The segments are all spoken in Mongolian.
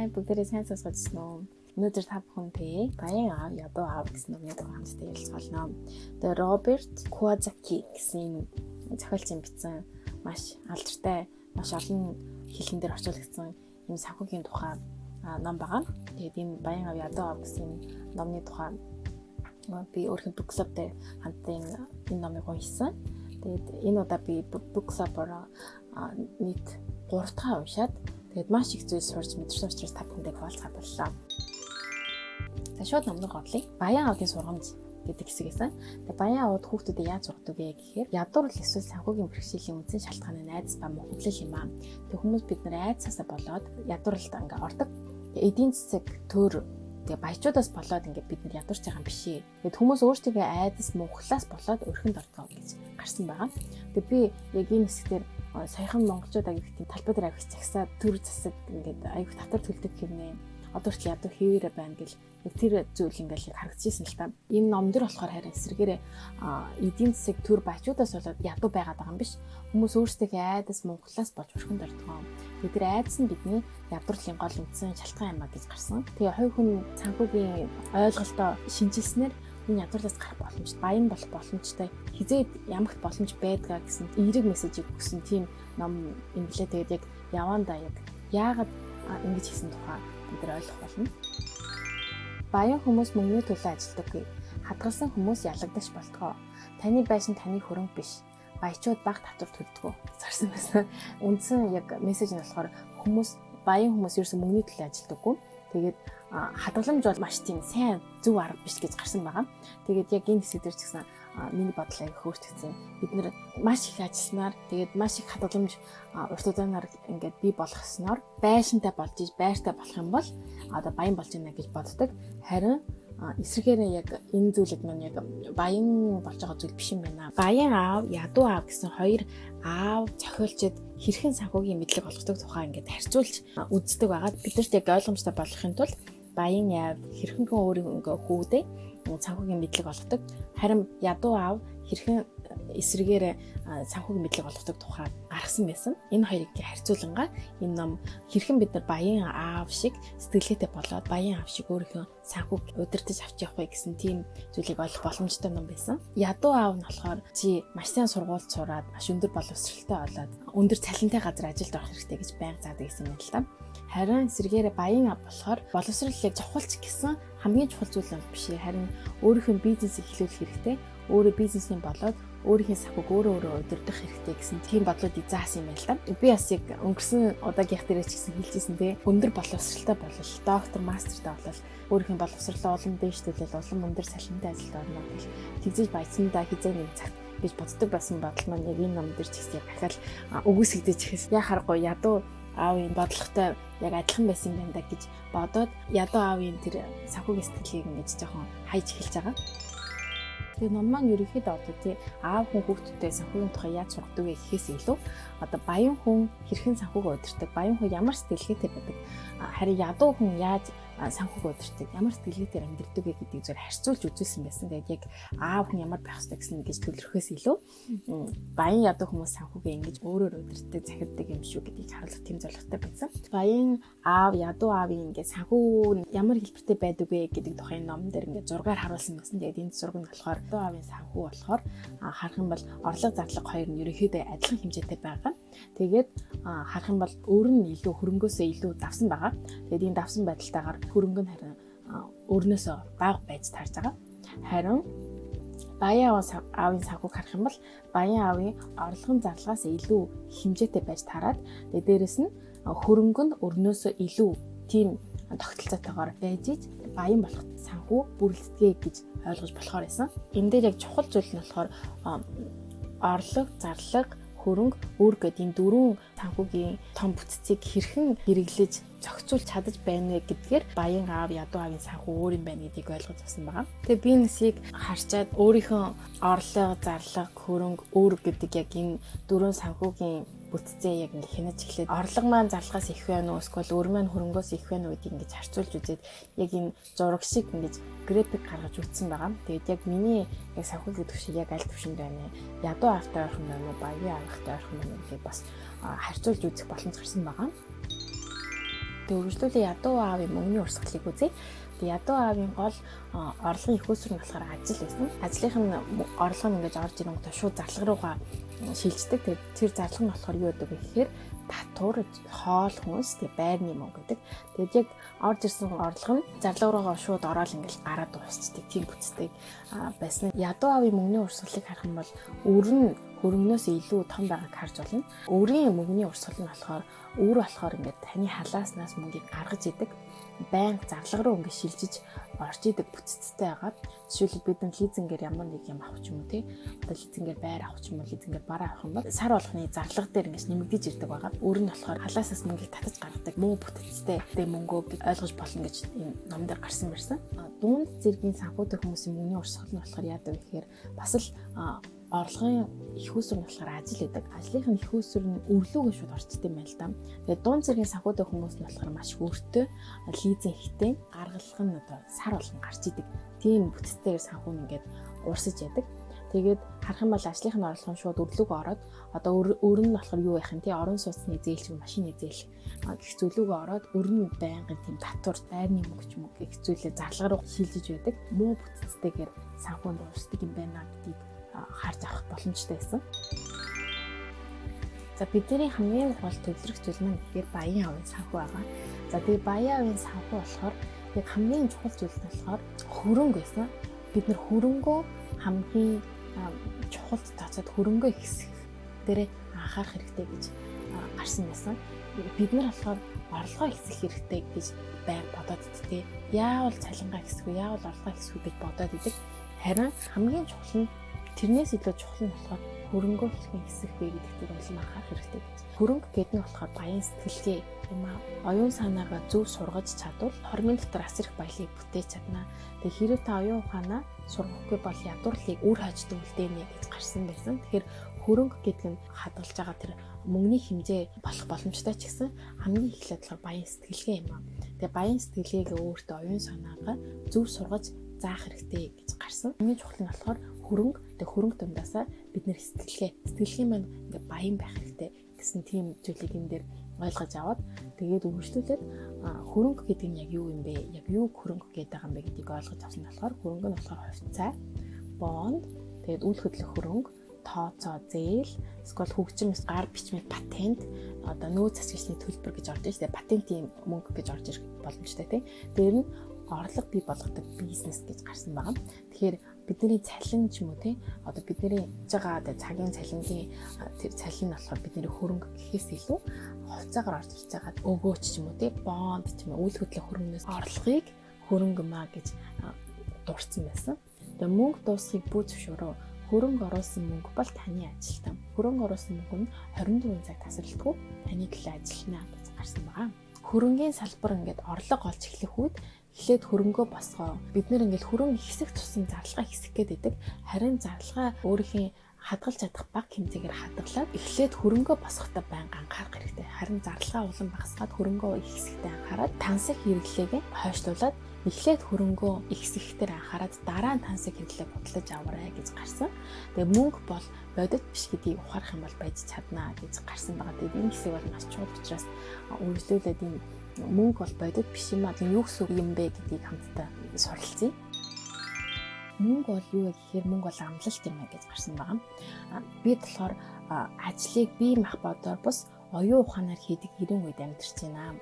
Бүгдээрээ сайн сонсгож байна уу? Өнөөдөр та бүхэнтэй Баян аав, ядуу аав гэсэн номны тухай хамтдаа ярилцгаална. Тэгээ Роберт Куазаки гэсэн зохиолчийн бичсэн маш алдартай, маш олон хэлэн дээр орчуулагдсан ийм санхүүгийн тухай ном байгаа. Тэгээд энэ Баян аав, ядуу аав гэсэн номны тухай би өөрийнхөө book club дээр хамтдаа энэ номыг уншсан. Тэгээд энэ удаа би book club-оор нийт 3 дахь уншаад тэгээд маш их зүйл сурч мэдэрсэн учраас та бүхэндээ хуваалцах боллоо. За шууд номны годлыг Баян аавын сургамж гэдэг хэсэг байсан. Тэгээ баян аауд хүүхдүүдэд яаж сургадаг вэ гэхээр ядуурл эсвэл санхүүгийн бэрхшээлийн үндсэн шалтгаан нь айдас ба мухамлал юм аа. Тэг хүмүүс бид нар айдсаасаа болоод ядуурлалд ингээ ордог. Эдийн засаг төр тэгээ баячуудаас болоод ингээ бид нар ядуурч байгаа юм биш ээ. Тэгээд хүмүүс өөрсдийнхөө айдас мухлаас болоод өрхөнд ордог гэж гарсан байгаа. Тэгээ би яг энэ хэсгээр саяхан монголчууд аяг их тийм талбай дээр авих цагсаа төр засаг ингээд аяг татвар төлдөг хэрнээ одоо хүртэл ядуу хэвээрээ байна гэл яг тэр зүйл ингээл харагдчихсэн л та. Энэ ном дэр болохоор харин эсрэгээрээ эдийн засаг төр баячуудаас болоод ядуу байгаад байгаа юм биш. Хүмүүс өөрсдийнхээ айдас мунхлаас болж өрхөнд ордог. Тэгээ тэр айдас нь бидний ядуурлын гол үндсэн шалтгаан юм а гэж гарсан. Тэгээ хувь хүн санхүүгийн ойлголтоо шинжилснээр энэ ядуурлаас гарах боломж, баян болох боломжтой, хизээд ямагт боломж байдгаа гэсэн эерэг мессежийг өгсөн тийм ном юм блэ. Тэгээд яг явандаа яг яагаад ингэж хийсэн тухай бид нар ойлгох болно. Баян хүмүүс мөнгөний төлөө ажилдаггүй. Хадгалсан хүмүүс ялагдагч болтгоо. Таны байшин таны хөрөнгө биш. Баячууд бага татвар төлдөг. Зарсан байсан. Үндсэн яг мессеж нь болохоор хүмүүс баян хүмүүс ерөөсөн мөнгөний төлөө ажилдаггүй. Тэгээд хадгаламж бол маш тийм сайн зөв арга биш гэж гарсан байгаа. Тэгээд яг энэ хэсэг дээр ч гэсэн миний бодол аяг хөөрчгдсөн. Бид нэр маш их ажилласнаар тэгээд маш их хадгаламж урт удаанаар ингээд бий болгосноор байшинтай болж иж байртай болох юм бол одоо баян болж байна гэж боддог. Харин эсрэгээр яг энэ зүйлүүд маань яг баян болж байгаа зүйл биш юм байна. Баян аав, ядуу аав гэсэн хоёр аав зохиолчид хэрхэн санхүүгийн мэдлэг олгодог тухай ингээд харьцуулж үздэг байгаа. Бидэрт яг ойлгомжтой болохын тулд баян аав хэрхэн хүн өөрийнхөө хүүдээ санхүүгийн мэдлэг олгодог. Харин ядуу аав хэрхэн эсрэгээр санхүүгийн мэдлэг олгодог тухай гаргасан байсан. Энэ хоёрыг харьцуулангаа энэ ном хэрхэн бид нар баян аав шиг сэтгэлгээтэй болоод баян аав шиг өөрийнхөө санхүүг удирдах авч явах вэ гэсэн тийм зүйлийг ойлгох боломжтой ном байсан. Ядуу аав нь болохоор чи маш сайн сургуульд сураад маш өндөр боловсралтай болоод өндөр цалинтай газар ажилд орох хэрэгтэй гэж байнга заадаг гэсэн юм л та. Харин эсрэгээр баян аав болохоор боловсрол яг чухалч гэсэн хамгийн чухал зүйл нь биш. Харин өөрийнхөө бизнесийг эхлүүлэх хэрэгтэй. Өөрөө бизнесийн болоод өөрийнхөө санхүүг өөрөө өөрөө удирдах хэрэгтэй гэсэн тийм бодлуудыг заасан юм байна л да. Би бас яг өнгөрсөн удаагийнх дээрээ ч гэсэн хэлжсэн те. Өндөр боловсралтай болол, доктор, мастертай болол өөрийнхөө боловсролоо улам дээшлүүлэл улам өндөр цалинтай ажилд орно гэл тэгзэж баяцсандаа хизээ нэг цагт гэж боддог байсан бодол маань яг энэ ном дээр ч гэсэн яг дахиад үгүйсгдэж ихэс. Яа харахгүй ядуу аавын бодлоготой яг адилхан байсан юм байна да гэж бодоод ядуу аавын тэр санхүүгийн сэтгэлгээг ингэж жоохон хайж эхэлж байгаа. Тэгээ ном маань ерөнхийдөө одоо тий аав хүн хүүхдүүдтэй санхүүгийн тухай яаж сургадаг вэ гэхээс илүү одоо баян хүн хэрхэн санхүүгээ удирддаг, баян хүн ямар сэтгэлгээтэй байдаг, харин ядуу хүн яаж санхүүгээ удирддаг, ямар сэтгэлгээгээр амьдардаг вэ гэдгийг зөв харьцуулж үзүүлсэн байсан. Тэгээд яг аав хүн ямар байх ёстой гэсэн гэж төлөрөхөөс илүү баян ядуу хүмүүс санхүүгээ ингэж өөрөөр удирддаг, захирдаг юм шүү гэдгийг харуулах тийм зорилготой байсан. Баян аав, ядуу аавын ингээд санхүү ямар хэлбэртэй байдаг вэ гэдэг тухайн ном дээр ингээд зургаар харуулсан байсан. Тэгээд энэ зураг нь болохоор ядуу аавын санхүү болохоор харах юм бол орлого зарлага хоёр нь ерөнхийдөө адилхан хэмжээтэй байгаа. Тэгээд харах юм бол өөр нь илүү хөрөнгөөсөө илүү давсан байгаа. Тэгээд энэ давсан байдалтайгаар хөрөнгө нь харин өөрнөөсөө бага байж таарж байгаа. Харин баян аавын санхүүг харах юм бол баян аавын орлогын зарлагаас илүү хэмжээтэй байж таарад тэгээд дээрэс нь хөрөнгө нь өрнөөсөө илүү тийм тогтолцоотойгоор байж ич баян болох санхүү бүрэлддэг гэж ойлгож болохоор байсан. Энэ дээр яг чухал зүйл нь болохоор орлого, зарлага, хөрөнгө, өр гэдэг энэ дөрвөн санхүүгийн том бүтцийг хэрхэн хэрэглэж зохицуулж чадаж байна вэ гэдгээр баян аав, ядуу аавын санхүү өөр юм байна гэдгийг ойлгож авсан байгаа. Тэгээ би нэсийг харчаад өөрийнхөө орлого, зарлага, хөрөнгө, өр гэдэг яг энэ дөрвөн санхүүгийн бүтцээ яг ингэ хянаж эхлээд орлого маань зарлагаас их байна уу эсвэл өр маань хөрөнгөөс их байна уу гэдгийг ингэж харьцуулж үзээд яг энэ зураг шиг ингэж график гаргаж үзсэн байгаа. Тэгээд яг миний яг санхүүгийн түвшин яг аль түвшинд байна вэ? Ядуу аавтай ойрхон байна уу, баян аавтай ойрхон байна уу гэдгийг бас харьцуулж үзэх боломж гарсан байгаа. Тэгээ үргэлжлүүлээ ядуу аавын мөнгөний урсгалыг үзье. Тэгээ ядуу аавын гол орлогын их үүсвэр нь болохоор ажил байсан. Ажлынх нь орлого нь ингэж орж ирэнгүүтээ шууд зарлага руугаа шилждэг. Тэгээ тэр зарлага нь болохоор юу гэдэг вэ гэхээр татвар, хоол хүнс, тэгээ байрны мөнгө гэдэг. Тэгээд яг орж ирсэн орлого нь зарлага руугаа шууд ороод ингээл гараад дуусчдаг тийм бүтцтэй байсан. Ядуу аавын мөнгөний урсгалыг харах юм бол өр нь хөрөнгнөөс илүү том байгааг харж байна. Өрийн мөнгөний урсгал нь болохоор өр болохоор ингээд таны халааснаас мөнгийг гаргаж идэг, байнга зарлага руу ингээд шилжиж орж идэг бүтцтэй байгаа. Жишээлбэл бид нар лизингээр ямар нэг юм авах ч юм уу тий. Одоо лизингээр байр авах ч юм уу, лизингээр бараа авах юм бол сар болгоны зарлага дээр ингээд нэмэгдэж ирдэг байгаа. Өр нь болохоор халаасаас мөнгийг татаж гаргадаг муу бүтцтэй тэ мөнгөө гэж ойлгож болно гэж энэ ном дээр гарсан байсан. Дунд зэргийн санхүүтэй хүмүүсийн мөнгөний урсгал нь болохоор яадаг вэ гэхээр бас л орлогын их үүсвэр нь болохоор ажил гэдэг. Ажлынх нь их үүсвэр нь өрлөөгөө шууд орчдөг юм байна л да. Тэгээд дунд зэргийн санхүүтэй хүмүүс нь болохоор маш өртөө, лизинг ихтэй, гаргалах нь одоо сар болгон гарч идэг. Тийм бүтцтэйгээр санхүү нь ингээд урсаж яадаг. Тэгээд харах юм бол ажлынх нь орлого нь шууд өрлөөгөө ороод одоо өр нь болохоор юу байх юм те, орон сууцны зээл ч юм, машины зээл гэх зүйлүүгөө ороод өр нь байнгын тийм татвар, байрны мөнгө ч юм уу гэх зүйлээ зарлага руу шилжиж байдаг. Муу бүтцтэйгээр санхүүнд урсдаг юм байна гэдгийг харж авах боломжтой байсан. За бидний хамгийн гол төвлөрөх зүйл маань гэхээр баян аавын санхүү байгаа. За тэгээ баян аавын санхүү болохоор яг хамгийн чухал зүйл нь болохоор хөрөнгө байсан. Бид нар хөрөнгөө хамгийн чухалд тооцоод хөрөнгөө ихсэх дээрээ анхаарах хэрэгтэй гэж гарсан байсан. Бид нар болохоор орлогоо ихсэх хэрэгтэй гэж байг бодоод иддэг. Яавал цалингаа ихсэх үү, яавал орлогоо ихсэх үү гэж бодоод идэг. Харин хамгийн чухал нь тэрнээс илүү чухал нь болохоор хөрөнгөө хэрхэн ихсэх вэ гэдэгт улам анхаарах хэрэгтэй гэж. Хөрөнгө гэдэг нь болохоор баян сэтгэлгээ юм аа. Оюун санаагаа зөв сургаж чадвал хормын дотор асар их баялаг бүтээж чадна. Тэгээ хэрэг та оюун ухаанаа сургахгүй бол ядуурлыг үр хожид үлдээнэ гэж гарсан байсан. Тэгэхээр хөрөнгө гэдэг нь хадгалж байгаа тэр мөнгөний хэмжээ болох боломжтой ч гэсэн хамгийн эхлээд болохоор баян сэтгэлгээ юм аа. Тэгээ баян сэтгэлгээгээ өөртөө оюун санаагаа зөв сургаж заах хэрэгтэй гэж гарсан. Хамгийн чухал нь болохоор хөрөнгө. Тэгээ хөрөнгө дундаасаа бид нэр сэтгэлгээ. Сэтгэлгээ маань ингээ баян байх хэрэгтэй гэсэн тийм зүйлийг энэ дээр ойлгож аваад тэгээд үргэлжлүүлээд хөрөнгө гэдэг нь яг юу юм бэ? Яг юу хөрөнгө гэдэг байгаа юм бэ гэдгийг ойлгож авсан болохоор хөрөнгө нь болохоор хувьцаа, бонд, тэгээд үл хөдлөх хөрөнгө, тооцоо, зээл, эсвэл хөгжим, гар бичмэл, патент, одоо нөөц засаглалын төлбөр гэж орж ирж, тэгээд патентын мөнгө гэж орж ирэх боломжтой тийм. Тэр нь орлого бий болгодог бизнес гэж гарсан байгаа. Тэгэхээр бидний цалин ч юм уу тий, одоо бидний хийж байгаа цагийн цалингийн тэр цалин нь болохоор бидний хөрөнгө гэхээс илүү хувьцаагаар орж ирж байгаа өгөөч ч юм уу тий, бонд ч юм уу, үйл хөдлөх хөрөнгнөөс орлогыг хөрөнгө маа гэж дурдсан байсан. Тэгээ мөнгө дуусахыг бүү зөвшөөрөө. Хөрөнгө оруулсан мөнгө бол таны ажилтан. Хөрөнгө оруулсан мөнгө нь 24 цаг тасралтгүй таны төлөө ажиллана гэж гарсан байгаа. Хөрөнгийн салбар ингээд орлого олж эхлэх үед эхлээд хөрөнгөө босгоо. Бид нэр ингээд хөрөнгө ихсэх тусам зарлага ихсэх гээд байдаг. Харин зарлага өөрийнхөө хадгалж чадах бага хэмжээгээр хадгалаад эхлээд хөрөнгөө босгохдоо байнга анхаарах хэрэгтэй. Харин зарлага улам багасгаад хөрөнгөө ихсэхдээ анхаарад тансаг хэрэглээгээ хойшлуулад эхлээд хөрөнгөө ихсэхдээ анхаарад дараа нь тансаг хэрэглээ бодлож аваарай гэж гарсан. Тэгээ мөнгө бол бодит биш гэдгийг ухаарах юм бол байж чаднаа гэж гарсан байгаа. Тэгээд энэ хэсэг бол маш чухал учраас үргэлжлүүлээд энэ мөнгө бол бодит биш юм а. Юу гэсэн үг юм бэ гэдгийг хамтдаа суралцъя. Мөнгө бол юу вэ гэхээр мөнгө бол амлалт юм а гэж гарсан байгаа. Бид болохоор ажлыг бие мах бодоор бус оюун ухаанаар хийдэг 90 үед амьдарч байна.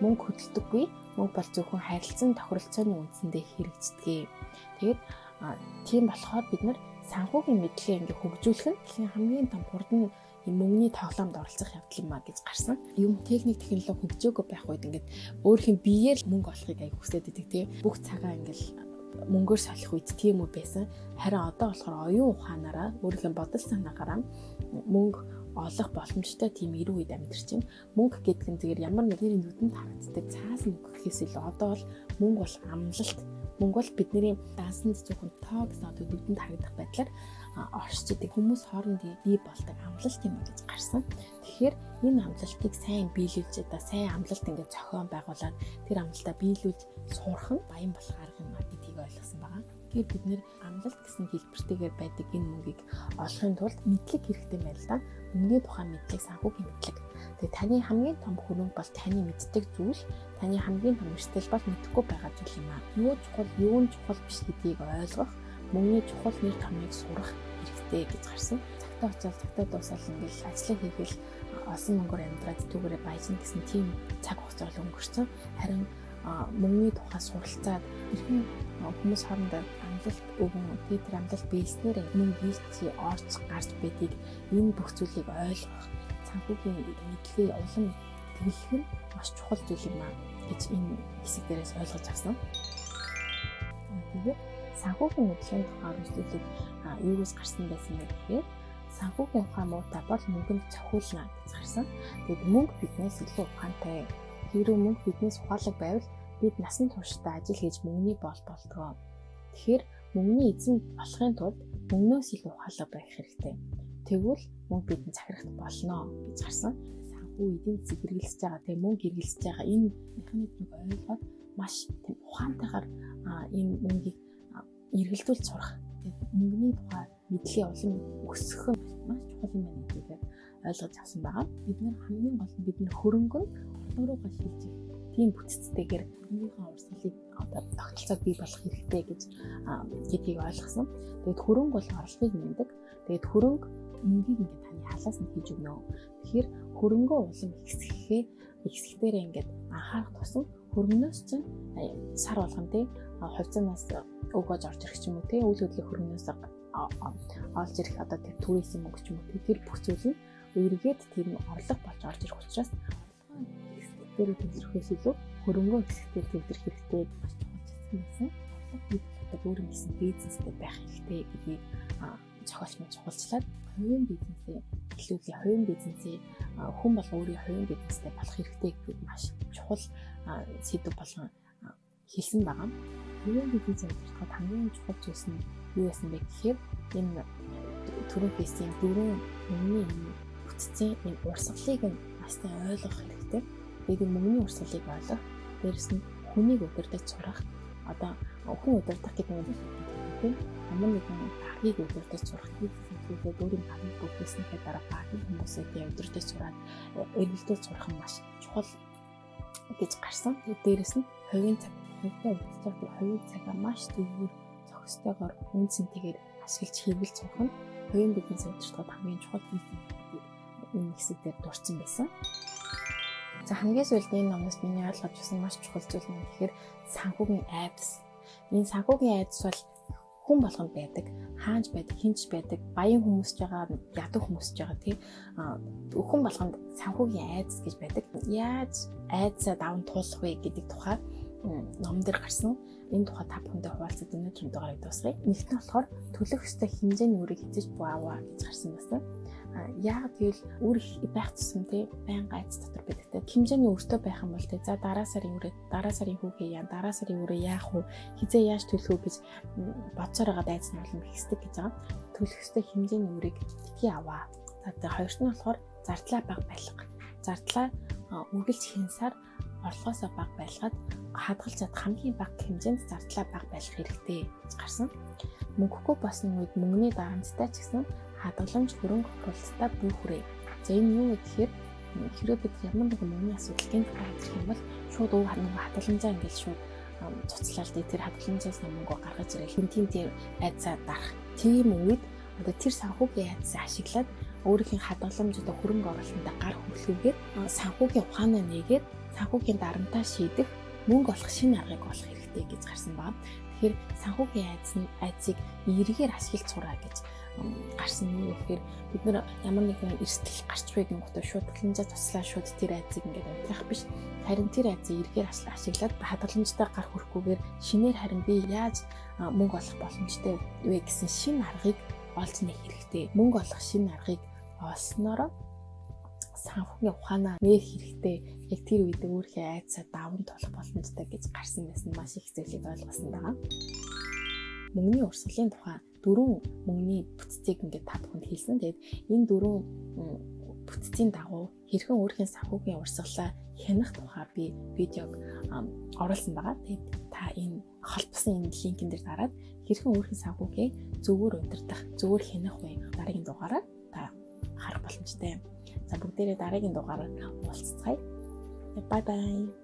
Мөнгө хөдөлдөггүй. Мөнгө бол зөвхөн харилцан тохиролцооны үндсэндээ хэрэгждэг. Тэгээд тийм болохоор бид нар санхүүгийн мэдлэгээ ингээ хөгжүүлэх нь хамгийн том хурд нь мөнгөний тоглоомд оролцох явдал юм а гэж гарсан. Юм техник технологи хөгжөөгөө байх үед ингээд өөрхийн биеэр мөнгө олохыг аяг хүсээд идэг тийм. Бүх цагаа ингээд мөнгөөр солих үед тийм үү байсан. Харин одоо болохоор оюун ухаанаараа өөрийнхөө бодол санаагаараа мөнгө олох боломжтой тийм эрүү үед амьдарч байна. Мөнгө гэдэг нь зүгээр ямар нэгний нүдэнд харагддаг цаас мөнгө гэхээс илүү одоо бол мөнгө бол амлалт. Мөнгө бол бидний дансанд зөвхөн тоо гэсэн одоо нүдэнд харагдах байдлаар оршиж идэг. Хүмүүс хоорондын бий болдог амлалт юм гэж гарсан. Тэгэхээр энэ амлалтыг сайн биелүүлж одоо сайн амлалт ингээд зохион байгуулад тэр амлалтаа биелүүлж сурах нь баян болох арга юм а гэдгийг ойлгосон байгаа. Тэгэхээр бид нэр амлалт гэсэн хэлбэртэйгээр байдаг энэ мөнгийг олохын тулд мэдлэг хэрэгтэй байна л да. Мөнгөний тухай мэдлэг санхүүгийн мэдлэг. Тэгээ таны хамгийн том хөрөнгө бол таны мэддэг зүйл, таны хамгийн том эрсдэл бол мэдэхгүй байгаа зүйл юм аа. Юу чухал, юу нь чухал биш гэдгийг ойлгох, мөнгөний чухал нэр томьёог сурах хэрэгтэй гэж гарсан. Цагтаа очоод цагтаа дуусаад ингээл ажлаа хийгээл олсон мөнгөөр амьдраад түүгээрээ баяжна гэсэн тийм цаг хугацаа бол өнгөрцөн. Харин мөнгөний тухай суралцаад хэрхэн хүмүүс хоорондоо амлалт өгөн тэр амлалт биелснээр мөнгө ийч орж гарч байдгийг энэ бүх зүйлийг ойлгох, санхүүгийн мэдлэгийг улам тэглэх нь маш чухал зүйл юм аа гэж энэ хэсэг дээрээс ойлгож авсан. Тэгээд санхүүгийн мэдлэгийн тухай үргэлжлүүлэг юугаас гарсан байсан бэ гэхээр санхүүгийн ухаан муутай бол мөнгөнд цохиулна гэж гарсан. Тэгээд мөнгө биднээс илүү ухаантай. Хэрвээ мөнгө биднээс ухаалаг байвал бид насан туршдаа ажил хийж мөнгөний бол болдгоо. Тэгэхээр мөнгөний эзэн болохын тулд мөнгнөөс илүү ухаалаг байх хэрэгтэй. Тэгвэл мөнгө бидэнд захирах болно гэж гарсан. Санхүү эдийн засаг эргэлзэж байгаа, тэгээ мөнгө эргэлзэж байгаа энэ механизмыг ойлгоод маш тийм ухаантайгаар энэ мөнгийг эргэлзүүлж сурах. Тэгээд мөнгөний тухай мэдлэгээ улам өсгөх нь маш чухал юм байна гэдгийг ойлгож авсан байгаа. Бид нар хамгийн гол нь бидний хөрөнгө нь орлого руугаа шилжих тийм бүтцтэйгээр хөрөнгөний урсгалыг одоо тогтолцоог бий болгох хэрэгтэй гэж гэдгийг ойлгосон. Тэгээд хөрөнгө бол орлогыг нэмдэг. Тэгээд хөрөнгө мөнгийг ингээд таны халаас нь хийж өгнө. Тэгэхээр хөрөнгөө улам ихсгэхээ ихсгдээрээ ингээд анхаарах тусам хөрөнгнөөс чинь сар болгон тий хувьцаанаас өгөөж орж ирэх ч юм уу тий үйл хөдлөх хөрөнгнөөс олж ирэх одоо тэр түрээсийн мөнгө ч юм уу тэр бүх зүйл нь эргээд тэр нь орлого болж орж ирэх учраас орлогоо хэсгээр төвлөрөхөөс илүү хөрөнгөө хэсгээр төвлөрөх хэрэгтэй маш чухал хэсэг байсан. Орлого бий болоход өөр юм гэсэн бизнестэй байх хэрэгтэй гэдгийг зохиолч маань чухалчлаад хувийн бизнесээ эхлүүлээ. Хувийн бизнесээ хүн бол өөрийн хувийн бизнестэй болох хэрэгтэй гэдэг маш чухал сэдв болгон хэлсэн байгаа. Хувийн бизнесээ удирдахад хамгийн чухал зүйлс нь юу байсан бэ гэхээр энэ түрүүн хийсэн дөрвөн мөнгөний энэ бүтцийн энэ урсгалыг нь маш сайн ойлгох хэрэгтэй. Тэгээд энэ мөнгөний урсгалыг ойлгох, дээрэс нь хүнийг удирдах сурах. Одоо хүн удирдах гэдэг нь тийм ямар нэгэн багийг удирдах сурах, бизнес эхлүүлээд өөрийн багийг бүрдүүлснийхээ дараа багийн хүмүүсээ тийм удирдах сураад эргэлдүүлж сурах нь маш чухал гэж гарсан. Тэгээд дээрэс нь хувийн цаг, хувьтай удирдах тэр хувийн цагаа маш зөвөр зохистойгоор үн цэнтэйгээр ашиглаж хэрэглэж сурах нь хувийн бизнес удирдахад хамгийн чухал бизнес гэдгийг энэ хэсэг дээр дурдсан байсан. За хамгийн сүүлд энэ номоос миний ойлгож авсан маш чухал зүйл нь гэхээр санхүүгийн айдас. Энэ санхүүгийн айдас бол хүн болгонд байдаг, хаанч байдаг, хинч байдаг, баян хүмүүс ч байгаа, ядуу хүмүүс ч байгаа тий. Хүн болгонд санхүүгийн айдас гэж байдаг. Яаж айдасаа даван туулах вэ гэдэг тухай ном дээр гарсан. Энэ тухай та бүхэндээ хуваалцаад өнөөдрийн дугаарыг дуусгая. Нэгт нь болохоор төлөх ёстой хэмжээний үрийг хэзээ ч бүү аваа гэж гарсан байсан. Яг гэвэл үр байх тусам тий байнга айц дотор байдаг те. Хэмжээний өртөө байх юм бол тий за дараа сарын үрээ, дараа сарын хүүхээ яа, дараа сарын үрээ яах вэ? Хизээ яаж төлөх вэ гэж бодсоор байгаа айц нь улам ихсдэг гэж байгаа. Төлөх ёстой хэмжээний үрийг битгий аваа. За тэгээ хоёрт нь болохоор зардлаа бага байлга. Зардлаа үргэлж хянсаар орлогоосоо бага байлгаад хадгалж чадах хамгийн бага хэмжээнд зардлаа бага байх хэрэгтэй гэж гарсан. Мөнгөгүй болсон үед мөнгөний дарамттай ч гэсэн хадгаламж хөрөнгө оруулалтаа бүү хүрээ. За энэ юу вэ гэхээр хэрвээ бид ямар нэгэн мөнгөний асуудал гэнэт гараад ирэх юм бол шууд нөгөө хадгаламжаа ингээл шууд цуцлаал тэр хадгаламжаас мөнгө гаргаж ирэл тийм тийм айдсаа дарах. Тийм үед одоо тэр санхүүгийн айдсаа ашиглаад өөрийнх нь хадгаламж одоо хөрөнгө оруулалтандаа гар хүрлүүгээд санхүүгийн ухаанаа нээгээд санхүүгийн дарамтаа шийдэх мөнгө олох шинэ аргыг олох хэрэгтэй гэж гарсан байна. Тэгэхээр санхүүгийн айдсыг эргээр ашиглаж сураа гэж гарсан юм гэхээр бид нар ямар нэгэн эрсдэл гарч буй гингүүтээ шууд хадгаламжаа туслаа шууд тэр айдсыг ингээд унтрах биш. Харин тэр айдсыг эргээр ашиглаад хадгаламжтай гар хүрэхгүйгээр шинээр харин би яаж мөнгө олох боломжтой вэ гэсэн шинэ аргыг олж нээх хэрэгтэй. Мөнгө олох шинэ аргыг олсноороо санхүүгийн ухаанаа нээх хэрэгтэй. Яг тэр үед өөрийнхөө айдсаа даван туулах боломжтой гэж гарсан байсан маш их зүйлийг ойлгосон байгаа. Мөнгөний урсгалын тухай дөрвөн мөнгөний бүтцийг ингээд та бүхэнд хэлсэн. Тэгээд энэ дөрвөн бүтцийн дагуу хэрхэн өөрхийн санхүүгийн урсгалаа хянах тухай би видеог оруулсан байгаа. Тэгээд та энэ холбосон энэ линкэн дээр дараад хэрхэн өөрхийн санхүүгээ зөвөр удирдах, зөвөр хянах вэ дараагийн дугаараар та харах боломжтой. За, бүгдээрээ дараагийн дугаараар уулзцгаая. Bye bye.